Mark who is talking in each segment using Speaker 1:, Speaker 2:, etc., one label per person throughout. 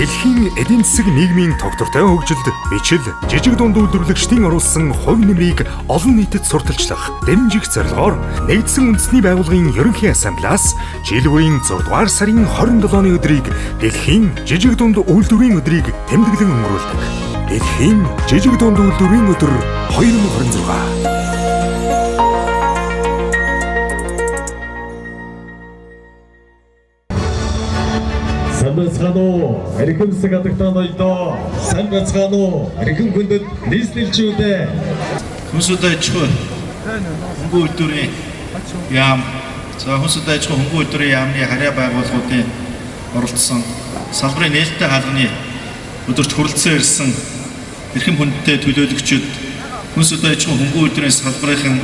Speaker 1: Дэлхийн эдийн засаг нийгмийн тогтвортой хөгжилд бичил жижиг дунд үйлдвэрлэгчдийн оруулсан хувь нэмрийг олон нийтэд сурталчлах, дэмжих зорилгоор Нэгдсэн Үндэсний Байгууллагын Ерөнхий Ассамблеас жил бүрийн 6 дугаар сарын 27-ны өдрийг Дэлхийн жижиг дунд үйлдвэрийн өдрийг тэмдэглэн өнгөрүүлдэг. Дэлхийн жижиг дунд үйлдвэрийн өдөр 2026.
Speaker 2: Сайн байцгаана уу? Эрхэм засаг адагтаа ноёдоо. Сайн байцгаана уу? Эрхэм хүндэт нийслэлчүүдээ.
Speaker 3: Хүнс удай аж ахуй хөнгөн үйлдвэрийн яам, за хүнс удай аж ахуй хөнгөн үйлдвэрийн яамны харьяа байгууллагуудын оролцсон салбарын нээлттэй хаалганы өдөрт хүрэлцэн ирсэн эрхэм хүндтэй төлөөлөгчид, хүнс удай аж ахуй хөнгөн үйлдвэрийн салбарын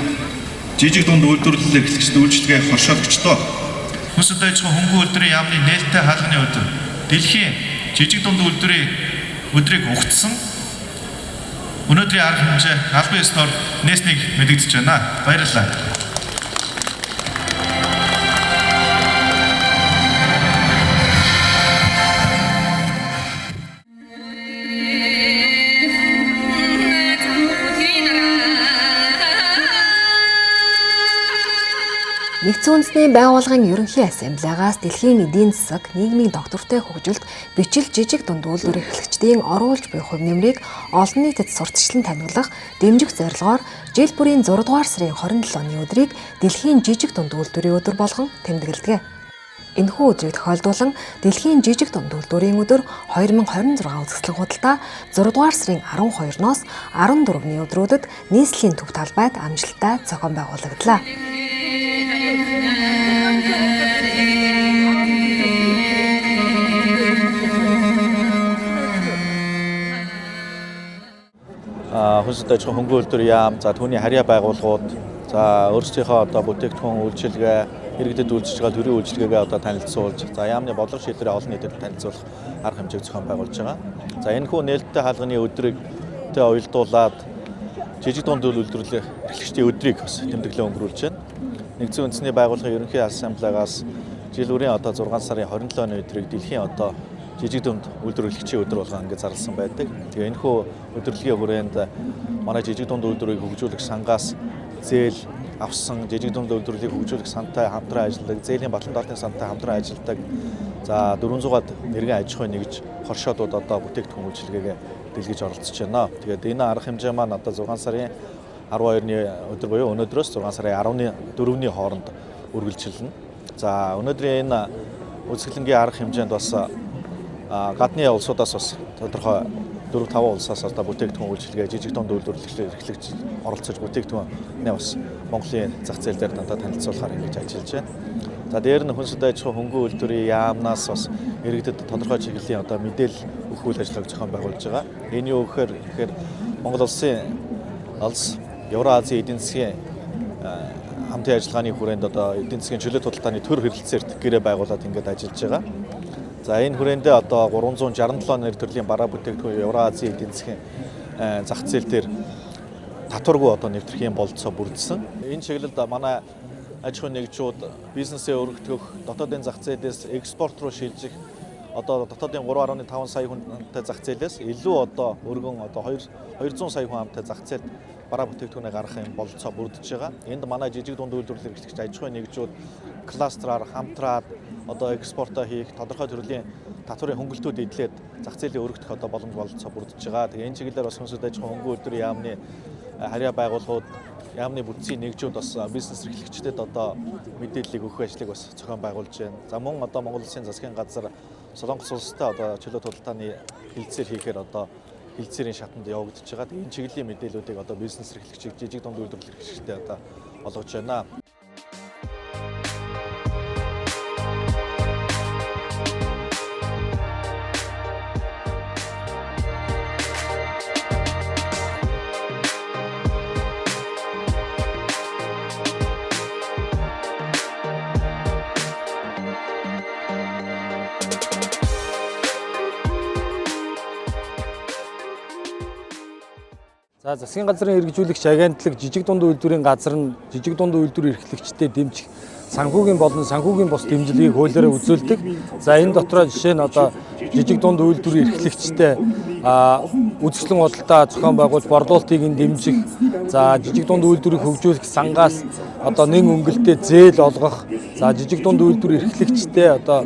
Speaker 3: жижиг дунд үйлдвэрлэл эрхлэгчид, үйлчилгээ хоршоологчдоо, хүнс удай аж ахуй хөнгөн үйлдвэрийн яамны нээлттэй хаалганы өдөр дэлхийн жижиг дунд үйлдвэрийн өдрийг угтсан өнөөдрийн арга хэмжээ албан ёсноор нээснийг мэдэгдэж байна. Баярлалаа.
Speaker 4: Нэгдсэн Үндэсний Байгууллагын Ерөнхий Ассамблеагаас дэлхийн эдийн засаг, нийгмийн тогтвортой хөгжилд бичил жижиг дунд үйлдвэр эрхлэгчдийн оруулж буй хувь нэмрийг олон нийтэд сурталчлан таниулах, дэмжих зорилгоор жил бүрийн 6 дугаар сарын 27-ны өдрийг дэлхийн жижиг дунд үйлдвэрийн өдөр болгон тэмдэглэдэг. Энэхүү өдрийг тохиолдуулан дэлхийн жижиг дунд үйлдвэрийн өдөр 2026 үзэсгэлэн худалдаа 6 дугаар сарын 12-ноос 14-ний өдрүүдэд нийслэлийн төв талбайд амжилттай зохион байгуулагдлаа.
Speaker 3: Хүнс удай аж ахуйн хөнгөн үйлдвэр яам, за түүний харьяа байгууллагууд, за өөрсдийнхөө одоо бүтээгдэхүүн үйлчилгээ, иргэдэд үйлчилж байгаа төрийн үйлчилгээгээ одоо танилцуулж, за яамны бодлого шийдвэрээ олон нийтэд танилцуулах арга хэмжээг зохион байгуулж байгаа. За энэхүү нээлттэй хаалганы өдрийг тэ уялдуулаад жижиг дунд үйлдвэрлэл эрхлэгчдийн өдрийг бас тэмдэглэн өнгөрүүлж байна. Нэгдсэн Үндэсний Байгууллагын Ерөнхий Ассамблеагаас жил бүрийн одоо 6 сарын 27-ны өдрийг дэлхийн одоо жижиг дунд үйлдвэрлэгчийн өдөр болгон ингэж зарласан байдаг. Тэгээ энэхүү өдөрлөгийн хүрээнд манай жижиг дунд үйлдвэрийг хөгжүүлэх сангаас зээл авсан, жижиг дунд үйлдвэрлэлийг хөгжүүлэх сантай хамтран ажилладаг, зээлийн батлан даалтын сантай хамтран ажилладаг. За 400-аад нэргэн аж ахуйн нэгж хоршоодууд одоо бүтээгдэхүүн үйлчилгээгээ дэлгэж оролцож байна. Тэгээд энэ арга хэмжээ маань одоо 6 сарын 12-ны өдөр буюу өнөөдрөөс 6 сарын 14-ний хооронд үргэлжилнэ. За өнөөдрийн энэ үзэсгэлэнгийн арга хэмжээнд бас гадны улсуудаас бас тодорхой 4-5 улсаас одоо бүтээгдэхүүн үйлчилгээ, жижиг дунд үйлдвэрлэгчдээ эрхлэгч оролцож бүтээгдэхүүнээ бас Монголын зах зээл дээр дандаа танилцуулахаар ингэж ажиллаж байна. За дээр нь хүнс удай аж ахуй хөнгөн үйлдвэрийн яамнаас бас иргэдэд тодорхой чиглэлийн одоо мэдээлэл өгөх үйл ажиллагааг зохион байгуулж байгаа. Энэ юу гэхээр Монгол улсын улс Евроазийн эдийн засгийн хамтын ажиллагааны хүрээнд одоо эдийн засгийн чөлөөт худалдааны төр хэрэгэлцээрт гэрээ байгуулад ингээд ажиллаж байгаа. За энэ хүрээндээ одоо 367 нэр төрлийн бараа бүтээгдэхүүн Евроазийн эдийн засгийн зах зээл дээр татваргүй одоо нэвтрэх юм бололцоо бүрдсэн. Энэ чиглэлд манай аж ахуйн нэгжүүд бизнесээ өргөтгөх, дотоодын зах зээлээс экспорт руу шилжих, одоо дотоодын 3.5 сая хүнтэй зах зээлээс илүү одоо өргөн одоо 200 сая хүн амтай зах зээлд бараа бүтээгдэхүүнээ гаргах юм бололцоо бүрдэж байгаа. Энд манай жижиг дунд үйлдвэрлэл эрхлэгч аж ахуйн нэгжүүд кластераар хамтраад одоо экспортоо хийх, тодорхой төрлийн татварын хөнгөлтүүд эдлээд зах зээлийн өргөдөх одоо боломж бололцоо бүрдэж байгаа. Тэгээ энэ чиглэлээр бас хүнс аж ахуйн хөнгөн үйлдвэрийн яамны харьяа байгууллагууд, яамны бүтцийн нэгжүүд бас бизнес эрхлэгчдэд одоо мэдээллийг өгөх ажлыг бас зохион байгуулж байна. За мөн одоо Монгол Улсын засгийн газар Солонгос улстай одоо чөлөөт худалдааны хэлэлцээр хийхээр одоо хэлэлцээрийн шатанд явагдаж байгаа. Тэгээ энэ чиглэлийн мэдээллүүдийг одоо бизнес эрхлэгчид, жижиг дунд үйлдвэрлэл эрхлэгчдэд одоо олгож байна.
Speaker 5: За засгийн газрын хэрэгжүүлэгч агентлаг жижиг дунд үйлдвэрийн газар нь жижиг дунд үйлдвэр эрхлэгчдэд дэмжих санхүүгийн болон санхүүгийн бус дэмжлэгийг хуулиараа үзүүлдэг. За энэ дотроо жишээ нь одоо жижиг дунд үйлдвэр эрхлэгчтэй үзэсгэлэн худалдаа зохион байгуулж борлуулалтыг нь дэмжих, за жижиг дунд үйлдвэрийг хөгжүүлэх сангаас одоо нэн өнгөлтэй зээл олгох, за жижиг дунд үйлдвэр эрхлэгчтэй одоо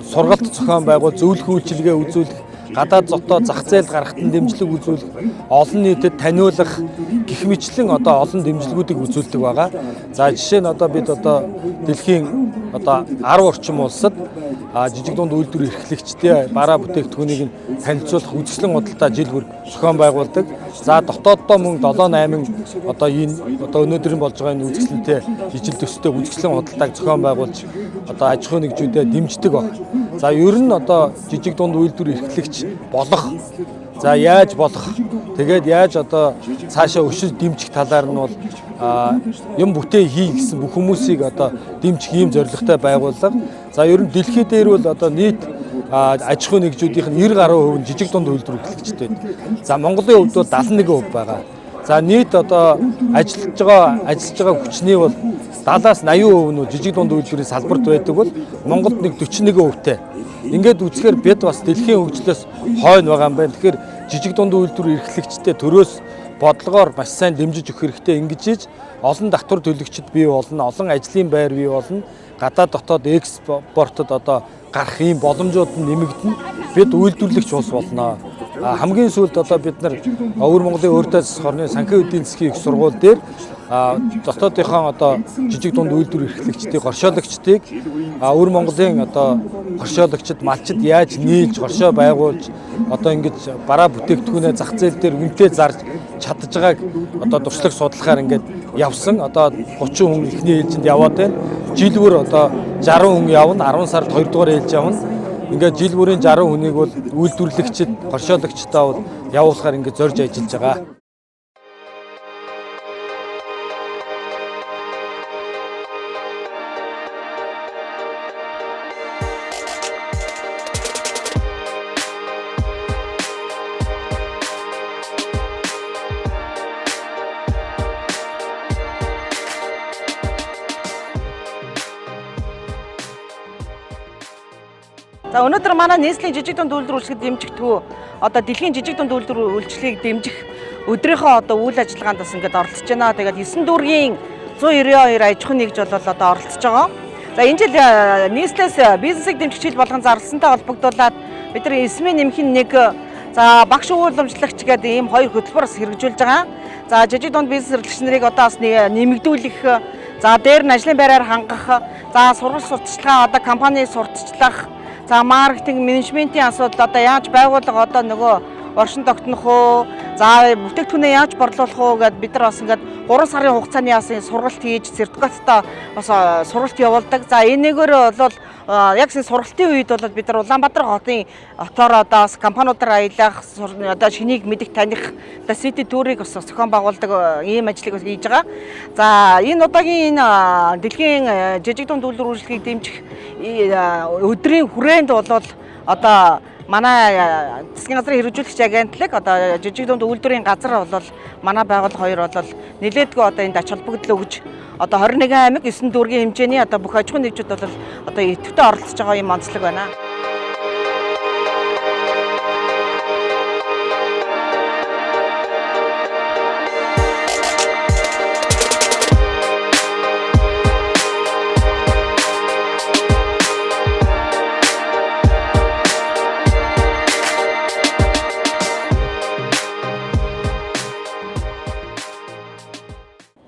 Speaker 5: сургалт зохион байгуул, зөвлөх үйлчилгээ үзүүлэх, гадаад зотоо зах зээл гаргахад нь дэмжлэг үзүүлэх, олон нийтэд таниулах гэх мэтлэн одоо олон дэмжлэгүүдийг үзүүлдэг байгаа. За жишээ нь одоо бид одоо дэлхийн одоо 10 орчим улсад жижиг дунд үйлдвэр эрхлэгчтэй бараа бүтээгдэхүүнийг нь танилцуулах үзэсгэлэн худалдаа жил бүр зохион байгуулдаг. За дотооддоо мөн 7 8 одоо энэ одоо өнөөдрийн болж байгаа энэ үзэсгэлэнтэй ижил төстэй үзэсгэлэн худалдааг зохион байгуулж одоо аж ахуйн нэгжүүдэд дэмждэг баг. За ер нь одоо жижиг дунд үйлдвэр эрхлэгч болох, за яаж болох, тэгээд яаж одоо цаашаа өшөж дэмжих талаар нь бол юм бүтээ хий гэсэн бүх хүмүүсийг одоо дэмжих ийм зорилготой байгууллага. За ер нь дэлхий дээр бол одоо нийт аж ахуйн нэгжүүдийнх нь 90 гаруй хувь нь жижиг дунд үйлдвэр эрхлэгчтэй. За Монголын хувьд бол 71% байгаа. За нийт одоо ажиллаж байгаа хүчний бол 70-аас 80% нь жижиг дунд үйлдвэрийн салбарт байдаг бол Монголд нэг 41%-тэй. Ингээд үзэхээр бид бас дэлхийн хөгжлөөс хойно байгаа юм байна. Тэгэхээр жижиг дунд үйлдвэр эрхлэгчтэй төрөөс бодлогоор маш сайн дэмжиж өгөх хэрэгтэй. Ингэж ийж олон татвар төлөгчд бий болно, олон ажлын байр бий болно. Гадаад дотоод экспортод одоо гарах ийм боломжууд нь нэмэгдэнэ. Бид үйлдвэрлэгч улс болно. Хамгийн сүүлд одоо бид нар Өвөр Монголын өөртөө засах орны санхүү эдийн засгийн их сургууль дээр дотоодынхоо одоо жижиг дунд үйлдвэр эрхлэгчдийг, хоршоологчдыг Өвөр Монголын одоо хоршоологчид, малчид яаж нийлж хоршоо байгуулж одоо ингэж бараа бүтээгдэхүүнээ зах зээл дээр үнэтэй зарж чадж байгааг одоо туршлага судлахаар ингээд явсан. Одоо 30 хүн эхний ээлжинд яваад байна. Жил бүр одоо 60 хүн явна, 10 сард 2 дугаар ээлж явна. Ингээд жил бүрийн 60 хүнийг бол үйлдвэрлэгчид, хоршоологчдоо бол явуулахаар ингээд зорж ажиллаж байгаа.
Speaker 6: За өнөөдөр манай Nestle-ийн жижиг дунд үйлдвэр үйлчлэгийг дэмжих төв одоо дэлхийн жижиг дунд үйлдвэр үйлчлэгийг дэмжих өдрийнхөө одоо үйл ажиллагаанд бас ингээд оролцож байна. Тэгээд 9 дүүргийн 192 аж ахуйн нэгж бол одоо оролцож байгаа. За энэ жил Nestle-с бизнесийг дэмжих жил болгон зарласантай холбогдуулаад бид нар эсмийн нэмэх нь нэг, за багш уламжлагч гэдэг ийм хоёр хөтөлбөр бас хэрэгжүүлж байгаа. За жижиг дунд бизнес эрхлэгч нарыг одоо бас нэмэгдүүлэх, за дээр нь ажлын байраар хангах, за сургалт сурталчилгаа одоо компани сурталчлах, за маркетинг, менежментийн асуудал одоо яаж байгууллага одоо нөгөө оршин тогтнох уу, за бүтээгдэхүүнээ яаж борлуулах уу гэдээ бид нар бас ингээд 3 сарын хугацааны бас сургалт хийж сертификаттай бас сургалт явуулдаг. За энэгээр бол яг сургалтын үед бол бид нар Улаанбаатар хотын хотоор одоо бас компаниудаар аялах, одоо шинийг мэдэх, таних, одоо city tour-ыг бас зохион байгуулдаг ийм ажлыг бас хийж байгаа. За энэ удаагийн энэ дэлхийн жижиг дунд үйлдвэр үйлчлэгийг дэмжих өдрийн хүрээнд бол одоо манай засгийн газрын хэрэгжүүлэгч агентлаг одоо жижиг дунд үйлдвэрийн газар бол манай байгууллага хоёр бол нэлээдгүй одоо энд ач холбогдол өгж одоо 21 аймаг 9 дүүргийн хэмжээний одоо бүх аж ахуйн нэгжүүд бол одоо идэвхтэй оролцож байгаа юм онцлог байна.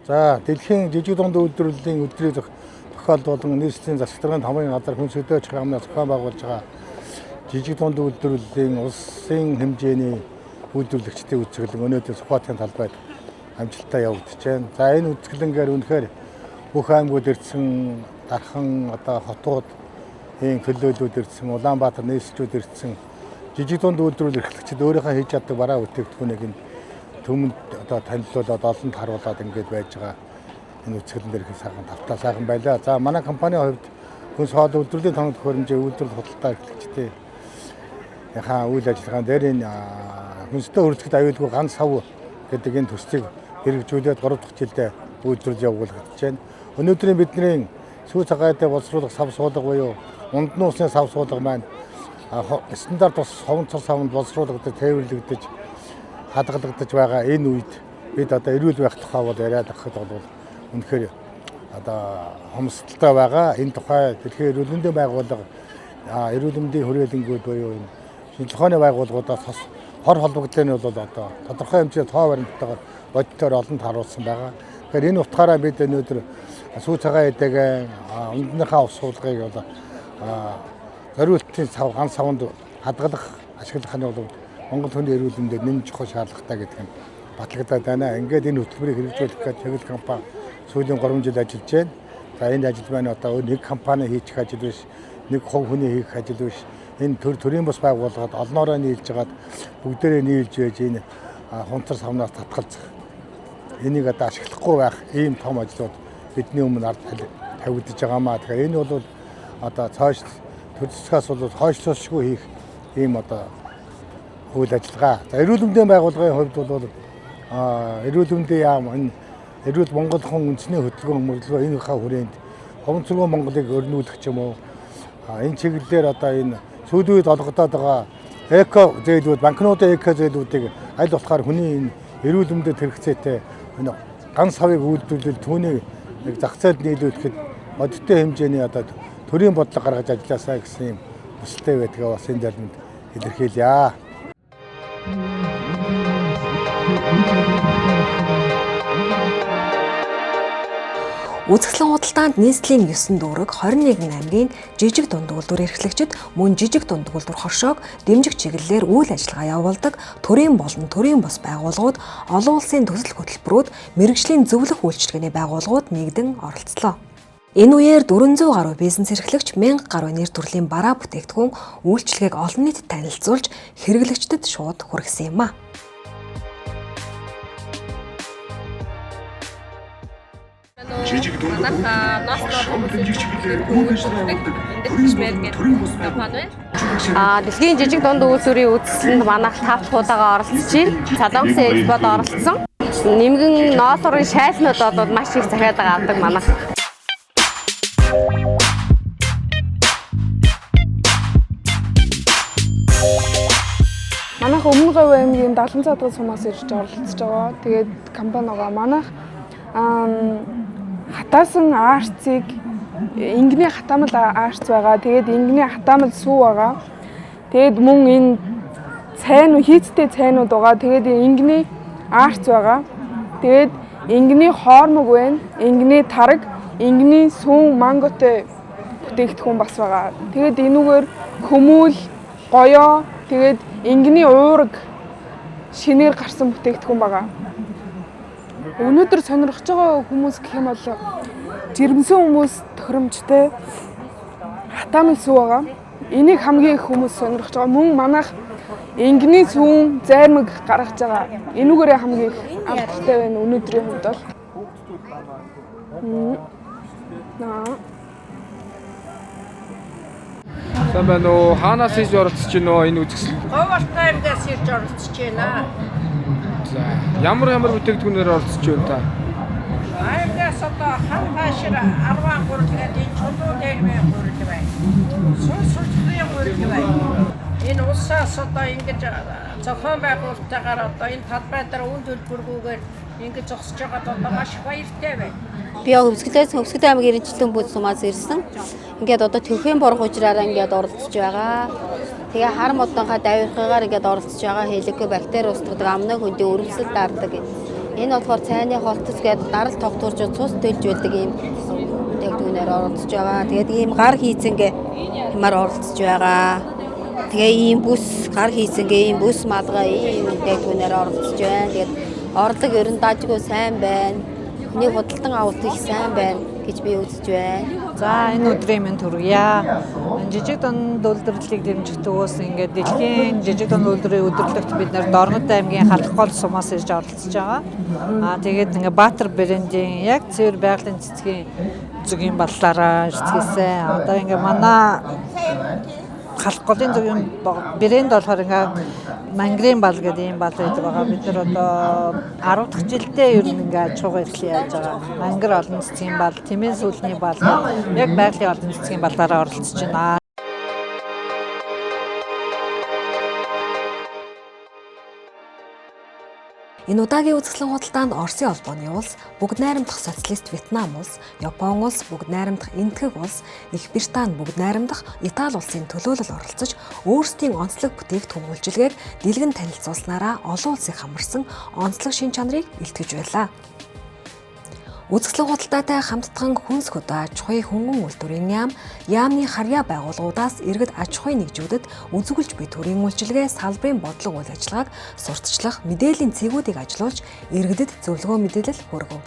Speaker 7: За дэлхийн жижиг дунд үйлдвэрлэлийн өдрийн тохиолдол болон нийслэлийн засаг даргын томын газар хүнс хөдөөж яамнаас зохион байгуулж байгаа жижиг дунд үйлдвэрлэлийн улсын хэмжээний үйлдвэрлэгчдийн үзэсгэлэн өнөөдөр Сүхбаатарын талбайд амжилттай явагдаж байна. За энэ үзэсгэлэнгээр үнэхээр бүх аймагуд ирсэн, дархан одоо хотууд, ийм төлөөлүүд ирсэн, Улаанбаатар нийслэлүүд ирсэн жижиг дунд үйлдвэрлэл эрхлэгчид өөрийнхөө хийж чаддаг бараа бүтээгдэхүүнийг нь түмэнд одоо танилцуулаад олонд харуулад ингээд байж байгаа энэ үзэсгэлэн дээр их сайхан тавтаа сайхан байлаа. За манай компанийн хувьд хүнс хоол үйлдвэрлэлийн тоног төхөөрөмжийн үйлдвэрлэл худалдаа эрхлэгчдийн үйл ажиллагаан дээр энэ хүнстэй хөрөлцөхөд аюулгүй ганц сав гэдэг энэ төслийг хэрэгжүүлээд 3 дахь жилдээ үйлдвэрлэл явуулагдаж байна. Өнөөдрийн бидний сүү цагаатай боловсруулах сав суулга буюу ундны усны сав суулга маань Стандарт ус ховонцор савнд боловсруулагдаж, тээвэрлэгдэж, хадгалагдаж байгаа энэ үед бид одоо эрүүл байх тухай бол яриад авахд бол үнэхээр одоо хомсдолтой байгаа. Энэ тухай дэлхийн эрүүл мэндийн байгууллага, эрүүл мэндийн хүрээлэнгүүд буюу энэ шинжилгээ ухааны байгууллагуудаас бас хор холбогдлын нь бол одоо тодорхой хэмжээ тоо баримттайгаар бодитоор олонд харуулсан байгаа. Тэгэхээр энэ утгаараа бид өнөөдөр сүү цагаан эдэгээ өмднийхээ ус суулгыг бол зориултын сав ган савнд хадгалах, ашиглах нь бол Монгол хүний эрүүл мэндэд нэн чухал шаардлагатай гэдэг нь батлагдаад байна. Ингээд энэ хөтөлбөрийг хэрэгжүүлэх гэж чиглэл компани сүүлийн 3 жил ажиллаж байна. За энэ ажил маань одоо нэг компани хийчих ажил биш, нэг хувь хүний хийх ажил биш. Энэ төрийн бус байгууллагад олноороо нийлж хагаад бүгдээрээ нийлж байж энэ хунцар савнаас татгалзах, энийг одоо ашиглахгүй байх ийм том ажлууд бидний өмнө ард тавигдаж байгаамаа. Тэгэхээр энэ бол одоо цааш төр засгаас бол хойшлуушгүй хийх ийм одоо үйл ажиллагаа. За эрүүл мэндийн байгууллагын хувьд бол эрүүл мэндийн яам энэ эрүүл Монгол хүн үндэсний хөдөлгөөн мөрдлөгөө энэ хаа хүрээнд ховцоргоо Монголыг өрнүүлэх ч юм уу энэ чиглэлээр одоо энэ сүүлийн үед олгодоод байгаа эко зээлүүд, банкнуудын эко зээлүүдийг аль болохоор хүний энэ эрүүл мэндэд хэрэгцээтэй энэ ган савыг үйлдвэрлэл түүнийг нэг зах зээлд нийлүүлэхэд бодиттой хэмжээний одоо төрийн бодлого гаргаж ажилласаа гэсэн юм хүсэлтэй байдгаа бас энэ зарминд илэрхийлье.
Speaker 4: Үзэсгэлэн худалдаанд нийслэлийн 9 дүүрэг 21 аймгийн жижиг дунд үйлдвэр эрхлэгчид мөн жижиг дунд үйлдвэр хоршоог дэмжих чиглэлээр үйл ажиллагаа явуулдаг төрийн болон төрийн бус байгууллагууд, олон улсын төсөл хөтөлбөрүүд, мэргэжлийн зөвлөх үйлчилгээний байгууллагууд нэгдэн оролцлоо. Энэ үеэр 400 гаруй бизнес эрхлэгч 1000 гаруй нэр төрлийн бараа бүтээгдэхүүн үйлчилгээг олон нийтэд танилцуулж хэрэглэгчдэд шууд хүргэсэн юм а.
Speaker 1: Жижиг дунд хоршоог дэмжих чиглэлээр үйл ажиллагаа явуулдаг төрийн бус
Speaker 8: компани байна. Дэлхийн жижиг дунд үйлдвэрийн үзэсгэлэнд манайх 5 дахь удаага оролцож байна. Солонгосын экспод оролцсон. Нэмгэн ноолуурын шайлнууд бол маш их захиалга авдаг манайх.
Speaker 9: Манайх Өмнө Говь аймгийн Далан цаадгал сумаас ирж оролцож байгаа. Тэгээд компани байгаа. Манайх хатаасан арцыг ингэний хатаамал арц байгаа. Тэгээд ингэний хатаамал сүү байгаа. Тэгээд мөн энэ цайнуу хийцтэй цайнууд байгаа. Тэгээд ингэний арц байгаа. Тэгээд ингэний хоормог байна. Ингэний тараг, ингэний сүүн манготой бүтээгдэхүүн бас байгаа. Тэгээд энүүгээр хөмүүл, гоёо, тэгээд ингэний уураг шинээр гарсан бүтээгдэхүүн байгаа. Өнөөдөр сонирхож байгаа хүмүүс гэх юм бол жирэмсэн хүмүүс тохиромжтой хатаамал сүү байгаа. Энийг хамгийн их хүмүүс сонирхож байгаа. Мөн манайх ингэний сүүн зайрмаг гаргаж байгаа. Энүүгээрээ хамгийн их алдартай байна өнөөдрийн хувьд бол.
Speaker 10: Сайн байна уу? Хаанаас ирж оролцож байна уу энэ үзэсгэлэнд?
Speaker 11: Говьалтай аймгаас ирж оролцож байна.
Speaker 10: За, ямар ямар бүтээгдэхүүнээр оролцож байна та?
Speaker 11: Аймгаас одоо хан хаашир 10 гурал гэдэг энэ чулуу дээрмийн гурал байна. Сул сүлжлийн гурал байна. Энэ улсаас одоо ингэж зохион байгуулалттайгаар одоо энэ талбай дээр үн төлбөргүйгээр ингэж зогсож байгаад одоо маш их баяртай байна.
Speaker 12: Би Хөвсгөлээс Хөвсгөл аймгийн Эренчлэн бүд сумаас ирсэн. Ингээд одоо төхөн борох ужраараа ингээд оролцож байгаа. Тэгээ хар модонхаа давирхыгаар ингээд оролцож байгаа. Хелико бактери устгадаг, амны хөндийн өрөвсөл даардаг. Энэ болохоор цайны холтос гээд дарал тогтворж цус төлж байдаг ийм бүтээгдэхүүнээр оролцож байгаа. Тэгээд ийм гар хийцэнгээ хэмээр оролцож байгаа. Тэгээ ийм бүс гар хийцэнгээ ийм бүс малгай ийм бүтээгдэхүүнээр оролцож байна. Тэгээд орлого ер нь дажгүй сайн байна. Хүний худалдан авалт их сайн байна гэж би үзэж байна.
Speaker 13: За энэ өдрийн минь төргийа. Жижиг дунд үйлдвэрлэлийг дэмжих төгөөс ингээд дэлхийн жижиг дунд үйлдвэрийн өдөрлөгт бид нэр Дорнод аймгийн Халах гол сумаас ирж оролцож байгаа. Тэгээд ингээд Баатар брендийн яг цэвэр байгалийн цэцгийн зүгийн баллаараа ирцгээсэн. Одоо ингээд манай Халах голын зүгийн брэнд болохоор ингээд мангрын бал гэдэг ийм бал байдаг байгаа. Бид нар одоо 10 дахь жилдээ ер нь ингээд аж ахуйн эрхлэл яаж байгаа. Мангар олон цэцгийн бал, тэмээн сүүлний бал, яг байгалийн олон цэцгийн балаараа оролцож байна.
Speaker 4: Энэ удаагийн үзэсгэлэн худалдаанд Оросын холбооны улс, Бүгд найрамдах социалист Вьетнам улс, Япон улс, Бүгд найрамдах Энэтхэг улс, Их Британи, Бүгд найрамдах Итали улсын төлөөлөл оролцож өөрсдийн онцлог бүтээгдэхүүн үйлчилгээг дэлгэн танилцуулснараа олон улсыг хамарсан онцлог шин чанарыг илтгэж байлаа. Үзэсгэлэн худалдаатай хамтдхан хүнс хөдөө аж ахуйн хөнгөн үйлдвэрийн яам, яамны харьяа байгууллагуудаас иргэд аж ахуйн нэгжүүдэд үзүүлж буй төрийн үйлчилгээ, салбарын бодлого үйл ажиллагааг сурталчлах мэдээллийн цэгүүдийг ажилуулж иргэдэд зөвлөгөө мэдээлэл хүргэв.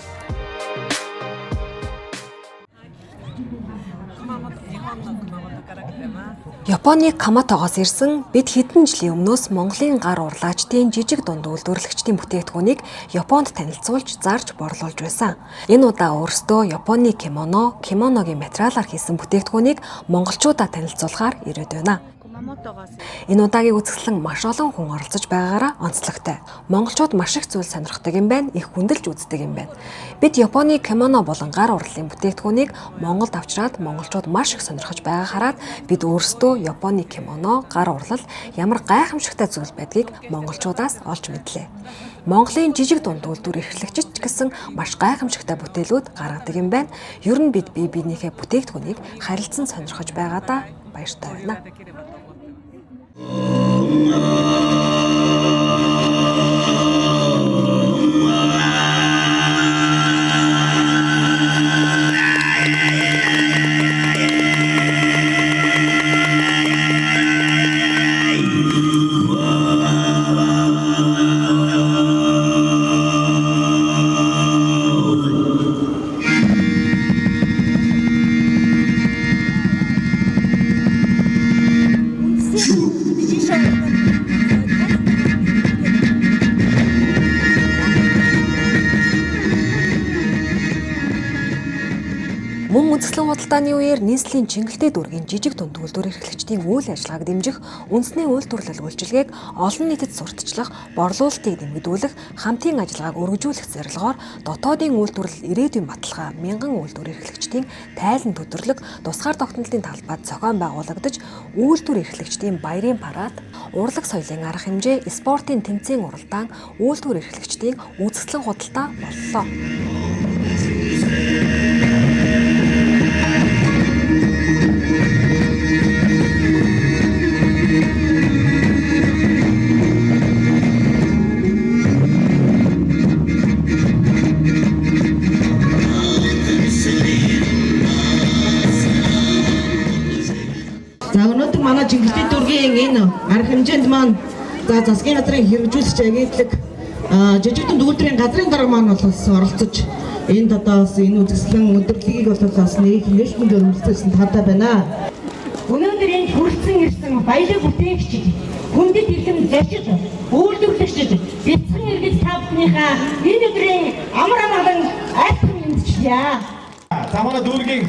Speaker 4: Японы Каматогоос ирсэн бид хэдэн жилийн өмнөөс Монголын гар урлаачдын жижиг дунд үйлдвэрлэгчдийн бүтээгдэхүүнийг Японд танилцуулж зарж борлуулж байсан. Энэ удаа өөрсдөө Японы кимоно, кимоногийн материалаар хийсэн бүтээгдэхүүнийг монголчуудаа танилцуулахаар ирээд байна. Энэ удаагийн үзэсгэлэн маш олон хүн оролцож байгаагаараа онцлогтой. Монголчууд маш их зүйл сонирхдаг юм байна, их хүндэлж үздэг юм байна. Бид Японы кимоно болон гар урлалын бүтээгдэхүүнийг Монголд авчраад монголчууд маш их сонирхож байгааг хараад бид өөрсдөө Японы кимоно, гар урлал ямар гайхамшигтай зүйл байдгийг монголчуудаас олж мэдлээ. Монголын жижиг дунд үйлдвэр эрхлэгчид ч гэсэн маш гайхамшигтай бүтээлүүд гаргадаг юм байна. Ер нь бид бие биенийхээ бүтээгдэхүүнийг харилцан сонирхож байгаадаа баяртай байна. Мөн үзэсгэлэн худалдааны үеэр нийслэлийн Чингэлтэй дүүргийн жижиг дунд үйлдвэр эрхлэгчдийн үйл ажиллагааг дэмжих, үндэсний үйлдвэрлэл үйлчилгээг олон нийтэд сурталчлах, борлуулалтыг нэмэгдүүлэх, хамтын ажиллагааг өргөжүүлэх зорилгоор дотоодын үйлдвэрлэл ирээдүйн баталгаа мянган үйлдвэр эрхлэгчдийн тайлан төдөрлөг тусгаар тогтнолын талбайд зохион байгуулагдаж, үйлдвэр эрхлэгчдийн баярын парад, урлаг соёлын арга хэмжээ, спортын тэмцээн уралдаан, үйлдвэр эрхлэгчдийн үзэсгэлэн худалдаа боллоо.
Speaker 6: За өнөөдөр манай Чингэлтэй дүүргийн энэ арга хэмжээнд маань за засгийн газрын хэрэгжүүлэгч агентлаг жижиг дунд үйлдвэрийн газрын дарга маань бол бас оролцож энд одоо бас энэ үзэсгэлэн өндөрлөгийг бол бас нэг хэмжээнд өргөжүүлсэн таатай байна.
Speaker 14: Өнөөдөр энд хүрэлцэн ирсэн баялаг бүтээгчид, хүндэт эрхэм зочид, үйлдвэрлэгчид, бяцхан иргэд та бүхнийхээ энэ өдрийн амар амгалан айлтган мэндчилье.
Speaker 2: За манай дүүргийн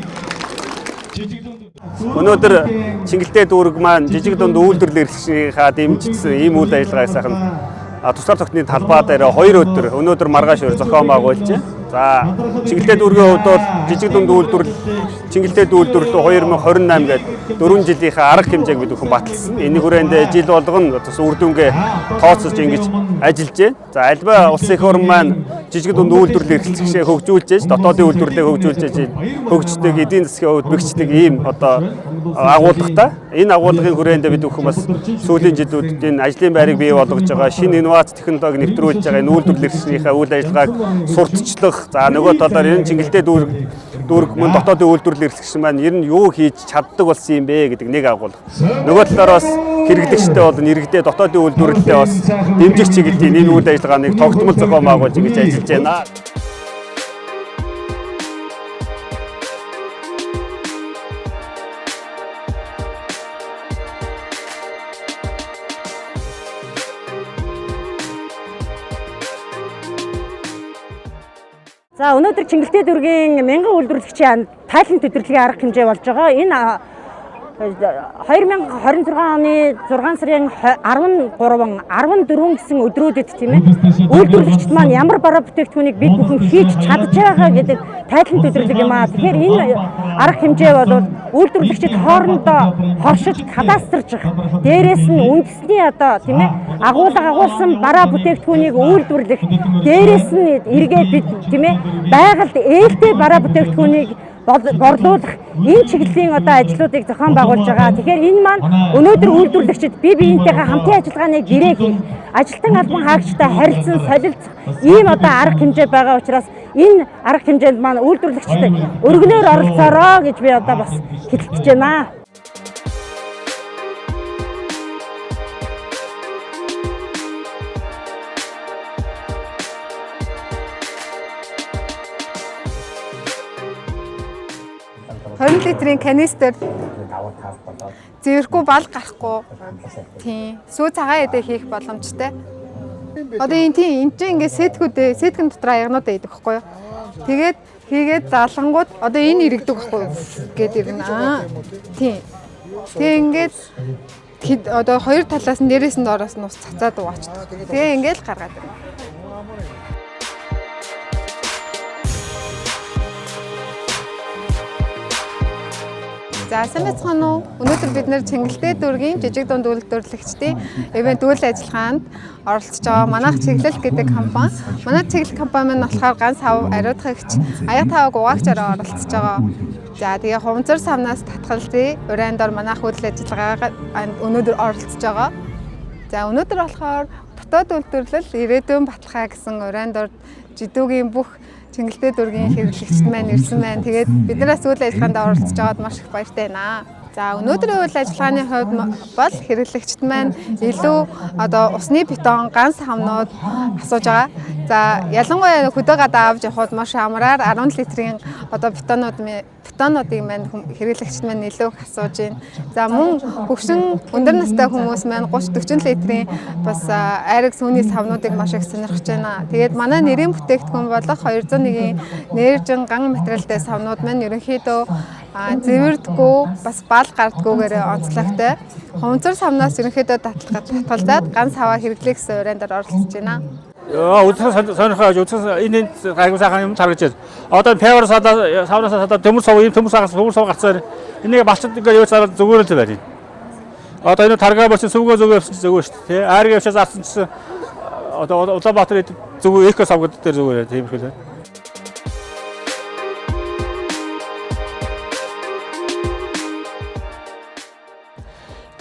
Speaker 2: жижиг дунд
Speaker 15: Өнөөдөр Чингэлтэй дүүрэг маань жижиг дунд үйлдвэрлэл эрхлэгчдийнхаа дэмжигдсэн ийм үйл ажиллагааг сайхан тусгаар тогтны талбай дээр 2 өдөр өнөөдөр маргааш өөр зохион байгуулжээ. За Чингэлтэй дүүргийн хувьд бол жижиг дунд үйлдвэрлэл Чингэлтэй үйлдвэрлэл 2028 гээд 4 жилийнхээ арга хэмжээг бид бүхэн баталсан. Энэ хүрээнд жил болгоно бас үр дүнгээ тооцож ингэж ажиллаж байна. За альва улсын их орн маань жижиг дунд үйлдвэрлэл эрхлэгчдээ хөгжүүлж, дотоодын үйлдвэрлэлээ хөгжүүлж, хөгждөг, эдийн засгийн хувьд бэхждэг ийм одоо агуулгатай. Энэ агуулгын хүрээнд бид бүхэн бас сүүлийн жилүүдэд энэ ажлын байрыг бий болгож байгаа, шинэ инновац технологи нэвтрүүлж байгаа энэ үйлдвэрлэл эрхлэгчдийнхээ үйл ажиллагааг сурталчлах, за нөгөө талаар энэ Чингэлтэй дүүрэг мөн дотоодын үйлдвэрлэл эрхлэгч маань ер нь юу хийж чаддаг болсон юм бэ гэдэг нэг агуулга. Нөгөө талаар бас хэрэглэгчтэй болон иргэдээ дотоодын үйлдвэрлэлээ бас дэмжих чиглэлийн энэ үйл ажиллагааныг тогтмол зохион байгуулж ингэж ажиллаж байна.
Speaker 14: За өнөөдөр Чингэлтэй дүүргийн мянган үйлдвэрлэгчийн тайлан төдөрлөгийн арга хэмжээ болж байгаа. Энэ 2026 оны 6 сарын 13, 14 гэсэн өдрүүдэд, тийм ээ, үйлдвэрлэгчид маань ямар бараа бүтээгдэхүүнийг бид бүхэн хийж чадж байгаа гэдэг тайлан төдөрлөг юм аа. Тэгэхээр энэ арга хэмжээ бол үйлдвэрлэгчид хоорондоо хоршиж кластержих, дээрээс нь үндэсний одоо, тийм ээ, агуулга агуулсан бараа бүтээгдэхүүнийг үйлдвэрлэх, дээрээс нь эргээд бид, тийм ээ, байгальд ээлтэй бараа бүтээгдэхүүнийг борлуулах энэ чиглэлийн одоо ажлуудыг зохион байгуулж байгаа. Тэгэхээр энэ маань өнөөдөр үйлдвэрлэгчид бие биентэйгээ хамтын ажиллагааны гэрээ хийх, ажилтан албан хаагчтай харилцан солилцох ийм одоо арга хэмжээ байгаа учраас энэ арга хэмжээнд маань үйлдвэрлэгчид өргөнөөр оролцоорой гэж би одоо бас хэлэлцэж байна.
Speaker 9: 20 литрийн канистр зэвэрхгүй, бал гарахгүй. Тийм. Сүү цагаан эдээ хийх боломжтой. Одоо энэ тийм энэ чинь ингээд сеткүүдээ сеткэн дотор аягнуудаа идэх байхгүй юу? Тэгээд хийгээд залангууд одоо энэ иргэдэг байхгүй юу гээд ирнэ. Аа. Тийм. Тэгээ ингээд одоо хоёр талаас нь дээрээс нь доороос нь ус цацаад угаачдаг. Тэгээ ингээд л гаргаад ирнэ. За, сайн байцгаана уу? Өнөөдөр бид нэр Чингэлтэй дүүргийн жижиг дунд үйлдвэрлэгчдийн ивент үйл ажиллагаанд оролцож байгаа. Манайх Чиглэл гэдэг компани. Манай Чиглэл компани маань болохоор ганц сав ариутгагч, аяг таваг угаагчаараа оролцож байгаа. За, тэгээ хуванцар савнаас татгалзъя. Урайн дор манайх үйл ажиллагаагаар өнөөдөр оролцож байгаа. За, өнөөдөр болохоор дотоод үйлдвэрлэл ирээдүйн баталгаа гэсэн урайн дор жидүүгийн бүх Чингэлтэй дүүргийн хэрэглэгчд маань ирсэн байна. Тэгээд бид нараас үйл ажиллагаанд оролцож байгаад маш их баяртай байна. За, өнөөдрийн үйл ажиллагааны хувьд бол хэрэглэгчд маань илүү одоо усны бетон, ганц хамнууд асууж байгаа. За, ялангуяа хөдөө гадаа авч явхад маш амраар 10 литрийн одоо бетонуудыг маань хэрэглэгчд маань илүү их асууж байна. За, мөн хөгшин өндөр настай хүмүүс маань 30 40 литрийн бас айраг сүүний савнуудыг маш их сонирхож байна. Тэгээд манай нэрийн бүтээгдэхүүн болох 201-ийн нэржин ган материалтай савнууд маань ерөнхийдөө зэвэрдэггүй, бас бал гардгүйгээр онцлогтой. Хуванцар савнаас ерөнхийдөө татгалзаад ганц саваа хэрэглэе гэсэн урайн дээр оролцож байна.
Speaker 16: Үзсэн сонирхож үзсэн энэ гайгүй сайхан юм харагдаж байна. Одоо певер садаа савнаас садаа төмөр сав ийм төмөр сагас төмөр сав гарцаар энийг балчид ингээ юу цаараа зүгээр л байна. Одоо энэ таргаа болсон сүвгөө зүгөө явсан зүгээр шүү дээ. Айрыг явшаас авсан гэсэн одоо Улаанбаатар зүгээр эко сав гэдэг дээр зүгээр тийм их л.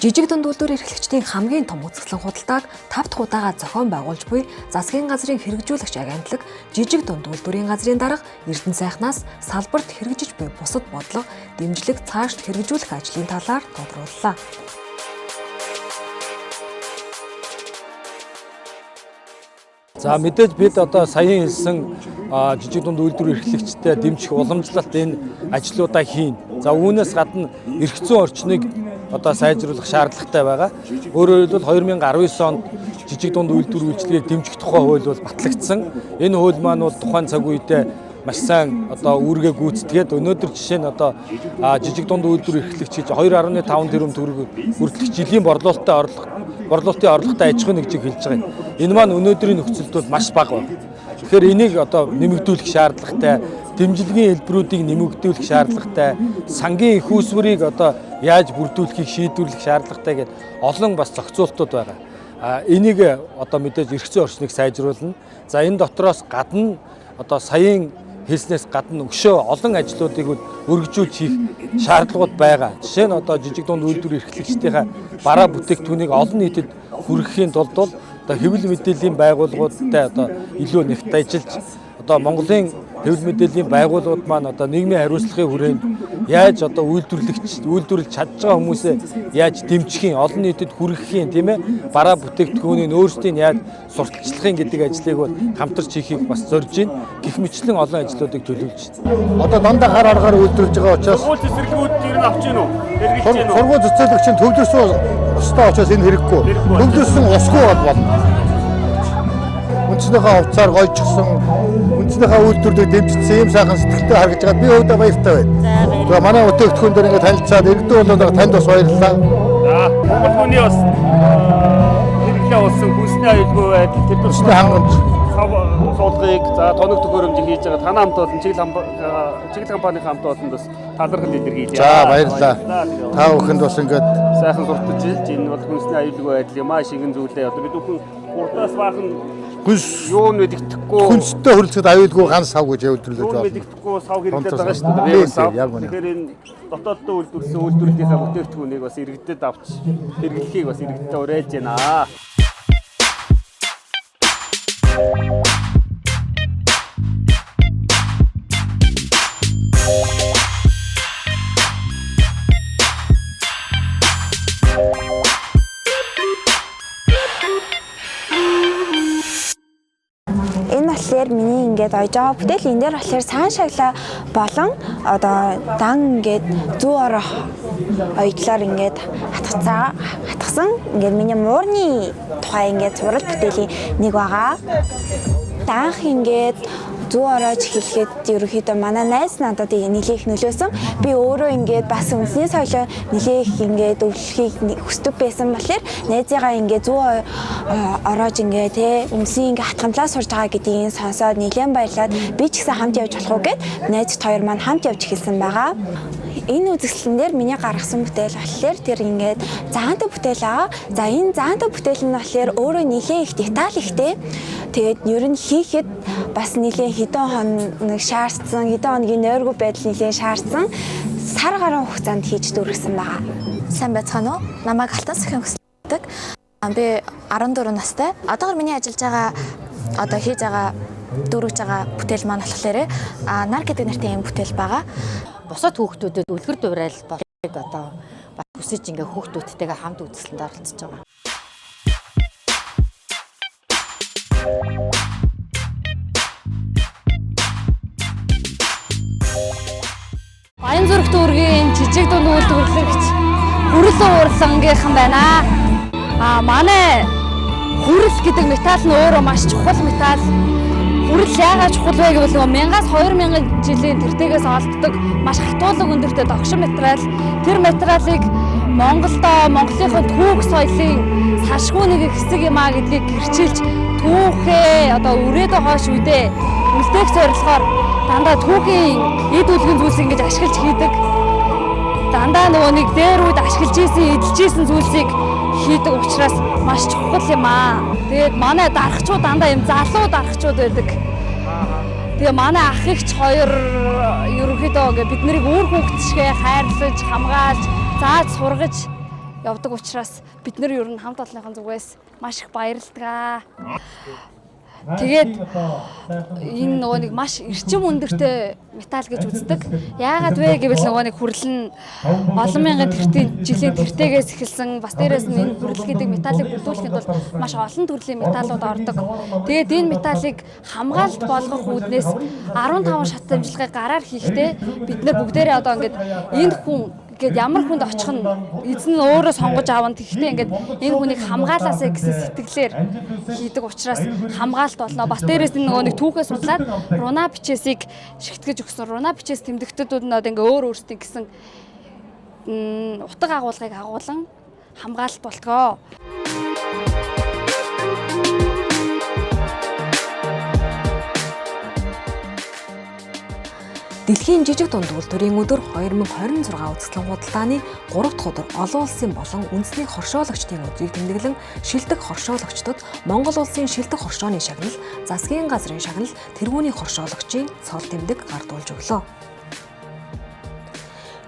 Speaker 4: Жижиг дунд үйлдвэр эрхлэгчдийн хамгийн том үзэсгэлэн худалдааг 5 дахь удаага зохион байгуулж буй засгийн газрын хэрэгжүүлэгч агентлаг жижиг дунд үйлдвэрийн газрын дарга Эрдэнэ сайхнаас салбарт хэрэгжиж буй бусад бодлого, дэмжлэг цаашд хэрэгжүүлэх ажлын талаар тодрууллаа.
Speaker 5: За, мэдээж бид одоо саяхан хэлсэн жижиг дунд үйлдвэр эрхлэгчдэд дэмжих уламжлалт энэ ажлуудаа хийн. За, үүнээс гадна эрх зүйн орчныг одоо сайжруулах шаардлагатай байгаа. Өөрөөр хэлбэл 2019 онд жижиг дунд үйлдвэр үйлчилгээг дэмжих тухай хууль бол батлагдсан. Энэ хууль маань бол тухайн цаг үедээ маш сайн одоо үүргээ гүйцэтгээд өнөөдөр жишээ нь одоо жижиг дунд үйлдвэр эрхлэгч гэж 2.5 тэрбум төгрөг хүртэлх жилийн борлуулалтын орлоготой аж ахуйн нэгжийг хэлж байгаа юм. Энэ маань өнөөдрийн нөхцөлд бол маш бага байна. Тэгэхээр энийг одоо нэмэгдүүлэх шаардлагатай, дэмжлэгийн хэлбэрүүдийг нэмэгдүүлэх шаардлагатай, сангийн их усвэрийг одоо яаж бүрдүүлэхийг шийдвэрлэх шаардлагатай гэдээ олон бас зохицуултууд байгаа. Энийг одоо мэдээж эрх зүйн орчныг сайжруулна. За, энэ дотроос гадна одоо саяын хэлснээс гадна өшөө олон ажлуудыг өргөжүүлж хийх шаардлагууд байгаа. Жишээ нь одоо жижиг дунд үйлдвэр эрхлэгчдийнхээ бараа бүтээгдэхүүнийг олон нийтэд хүргэхийн тулд бол одоо хэвлэл мэдээллийн байгууллагуудтай одоо илүү нэгт ажиллаж одоо Монголын хэвлэл мэдээллийн байгууллагууд маань одоо нийгмийн хариуцлагын хүрээнд яаж одоо үйлдвэрлэгч үйлдвэрлэж чадж байгаа хүмүүсээ яаж дэмжих юм, олон нийтэд хүргэх юм, тийм ээ, бараа бүтээгдэхүүнийг өөрсдийн яаж сурталчлах юм гэдэг ажлыг бол хамтарч хийхийг бас зорж байна. Гэх мэтлэн олон ажлуудыг төлөвлөж байна.
Speaker 7: Одоо дандаа хар аргаар үйлдвэрлэж байгаа учраас
Speaker 16: сургууль цэцэрлэгүүд ер нь авч гин үү? Хэрэглэж гин үү?
Speaker 7: Сургууль цэцэрлэг чинь төвлөрсөн устай учраас энэ хэрэггүй. Төвлөрсөн усгүй бол болно. Үндснийхээ хувцаар гойчихсон, үндснийхээ үйлдвэрлэлийг дэмжижсэн ийм сайхан сэтгэлтэй харагдаж байгаа. Би өөдөө баяртай байна. Тэгээ манай бүтээгдэхүүн дээр ингээд танилцаад иргэдэн болоод танд бас баярлалаа.
Speaker 15: За, Монгол хүний бас хэрэглээ болсон хүнсний аюулгүй байдал тэр
Speaker 7: тусны хангамж
Speaker 15: сав суулгыг за тоног төхөөрөмжийг хийж байгаа танай хамт олон чиглэл компанийн хамт олон бас талархал илэрхийлье.
Speaker 7: За, баярлалаа. Та бүхэнд бас ингээд
Speaker 15: сайхан сурталчилж энэ бол хүнсний аюулгүй байдал юм аа шингэн зүйлээ одоо бид бүхэн хурдаас баахан
Speaker 7: хүнс
Speaker 15: юу мэддэхгүй
Speaker 7: хүнстэй хүрэлцэхэд аюулгүй ганц сав гэж үйлдвэрлэж
Speaker 15: юу
Speaker 7: байна.
Speaker 15: мэддэхгүй сав хэрэглээд байгаа шүү дээ.
Speaker 7: Тийм, яг үнэ.
Speaker 15: Тэгэхээр энэ дотооддоо үйлдвэрлэсэн үйлдвэрлэлийнхаа бүтээгдэхүүнийг бас иргэдэд авч хэрэглэхийг бас иргэдэд уриалж байна.
Speaker 17: Энэ болохоор миний ингээд ойж байгаа бүтээл энэ дээр болохоор саан шагла болон одоо дан ингээд зүү орох оёдлоор ингээд хатгсан ингээд миний муурны тухай ингээд зураг бүтээлийн нэг байгаа. Данх ингээд зүү ороож эхлэхэд ерөнхийдөө манай найз надад нэлээх нөлөөсөн. Би өөрөө ингээд бас үндэсний соёлоо нэлээх ингээд өвлөхийг хүсдэг байсан болохоор найзыгаа ингээд зүү ороож ингээд те үндэсний ингээд хатгамлаа сурж байгаа гэдгийг сонсоод нэлээн баярлаад би ч гэсэн хамт явж болох уу гэд найзт хоёр маань хамт явж эхэлсэн байгаа. Энэ үзэсгэлэн дээр миний гаргасан бүтээл болохоор тэр ингээд заантай бүтээл байгаа. За энэ заантай бүтээл нь болохоор өөрөө нэлээн их деталь ихтэй. Тэгээд ер нь хийхэд бас нэлээн хэдэн хоног шаардсан, хэдэн хоногийн нойргүй байдал нэлээн шаардсан. Сар гаруй хугацаанд хийж дүүргэсэн байгаа.
Speaker 18: Сайн байцгаана уу? Намайг Алтан Сахин хүсэлдэг. Би 14 настай. Одоогор миний ажиллаж байгаа одоо хийж байгаа дүүргэж байгаа бүтээл маань болохоор нар гэдэг нэртэй юм бүтээл байгаа.
Speaker 19: Бусад хүүхдүүдэд үлгэр дуурайл болохыг одоо бас хүсэж ингээ хүүхдүүдтэйгээ хамт үзэсгэлэнд оролцож байгаа.
Speaker 8: Баян зүрх дүүргийн жижиг дунд үйлдвэрлэгч хүрэл уурлангийнхан байна. А манай хүрэл гэдэг металл нь өөрөө маш чухал металл. Хүрэл яагаад чухал вэ гэвэл нөгөө 1000-аас 2000 жилийн тэртегээс олддог маш хатуулаг өндөртэй догшин материал. Тэр материалыг Монголдо Монголынхон түүх соёлын салшгүй нэг хэсэг юм а гэдгийг гэрчилж түүхээ одоо үрээд хойш үедээ үлдээх зорилгоор дандаа түүхийн эд үлгэн зүйлс ингэж ашиглаж хийдэг. Дандаа нөгөө нэг дээр үед ашиглаж ийсэн, эдэлж ийсэн зүйлсийг хийдэг учраас маш чухал юм аа. Тэгээд манай дарахчууд дандаа юм залуу дарахчууд байдаг. Тэгээ манай ах эгч хоёр ерөнхийдөө ингээ бид нарыг үр хүүхэд шигэ хайрлаж, хамгаалж, зааж сургаж явдаг учраас бид нар ер нь хамт олонныхон зүгээс маш их баярлдаг. Тэгээд энэ нөгөө нэг маш эрчим өндөртэй металл гэж үздэг. Яагаад вэ гэвэл нөгөө нэг хүрэл нь олон мянган тэртийн жилийн тэртегээс эхэлсэн. Бас дээрээс нь энэ хүрэл гэдэг металлыг бүрдүүлэхэд бол маш олон төрлийн металлууд ордог. Тэгээд энэ металлыг хамгаалалт болгох үүднээс 15 шат дамжлагыг гараар хийхдээ бид нар бүгдээрээ одоо ингээд энэ хүн гээд ямар хүнд очих нь эзэн нь өөрөө сонгож авна. Тэгэхдээ ингээд энэ хүнийг хамгаалаасаа гэсэн сэтгэлээр хийдэг учраас хамгаалалт болно. Бас дээрээс нь нөгөө нэг түүхээ судлаад руна бичээсийг шигтгэж өгсөн. Руна бичээс тэмдэгтүүд нь одоо ингээд өөр өөрсдийн гэсэн утга агуулгыг агуулan хамгаалалт болтгоо.
Speaker 4: Дэлхийн жижиг дунд үйлдвэрийн өдөр 2026 үзэсгэлэн худалдааны 3 дахь өдөр олон улсын болон үндэсний хоршоологчдын өдрийг тэмдэглэн шилдэг хоршоологчдод Монгол улсын шилдэг хоршооны шагнал, засгийн газрын шагнал, тэргүүний хоршоологчийн цол тэмдэг гардуулж өглөө.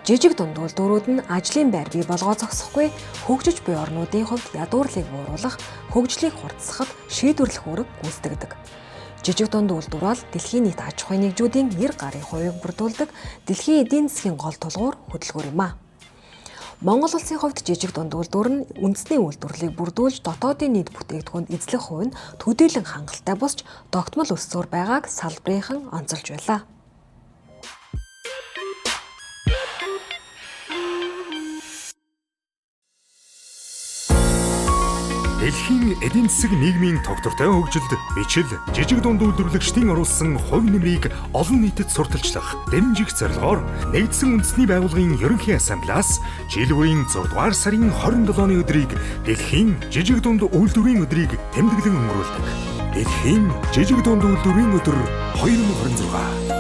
Speaker 4: Жижиг дунд үйлдвэрүүд нь ажлын байр бий болгоо зогсохгүй, хөгжиж буй орнуудын хувьд ядуурлыг бууруулах, хөгжлийг хурдсахад шийдвэрлэх үүрэг гүйцэтгэдэг. Жижиг дунд үйлдвэр бол дэлхийн нийт аж ахуйн нэгжүүдийн 90 гаруй хувийг бүрдүүлдэг дэлхийн эдийн засгийн гол тулгуур хөдөлгүүр юм а. Монгол улсын хувьд жижиг дунд үйлдвэр нь үндэсний үйлдвэрлэлийг бүрдүүлж дотоодын нийт бүтээгдэхүүнд эзлэх хувь нь төдийлөн хангалттай босч тогтмол өссөөр байгааг салбарынхан онцолж байлаа.
Speaker 1: Дэлхийн эдийн засаг нийгмийн тогтвортой хөгжилд бичил, жижиг дунд үйлдвэрлэгчдийн оруулсан хувь нэмрийг олон нийтэд сурталчлах, дэмжих зорилгоор Нэгдсэн Үндэсний Байгууллагын Ерөнхий Ассамблеас жил бүрийн 6 дугаар сарын 27-ны өдрийг Дэлхийн жижиг дунд үйлдвэрийн өдрийг тэмдэглэн өнгөрүүлдэг. Дэлхийн жижиг дунд үйлдвэрийн өдөр 2026.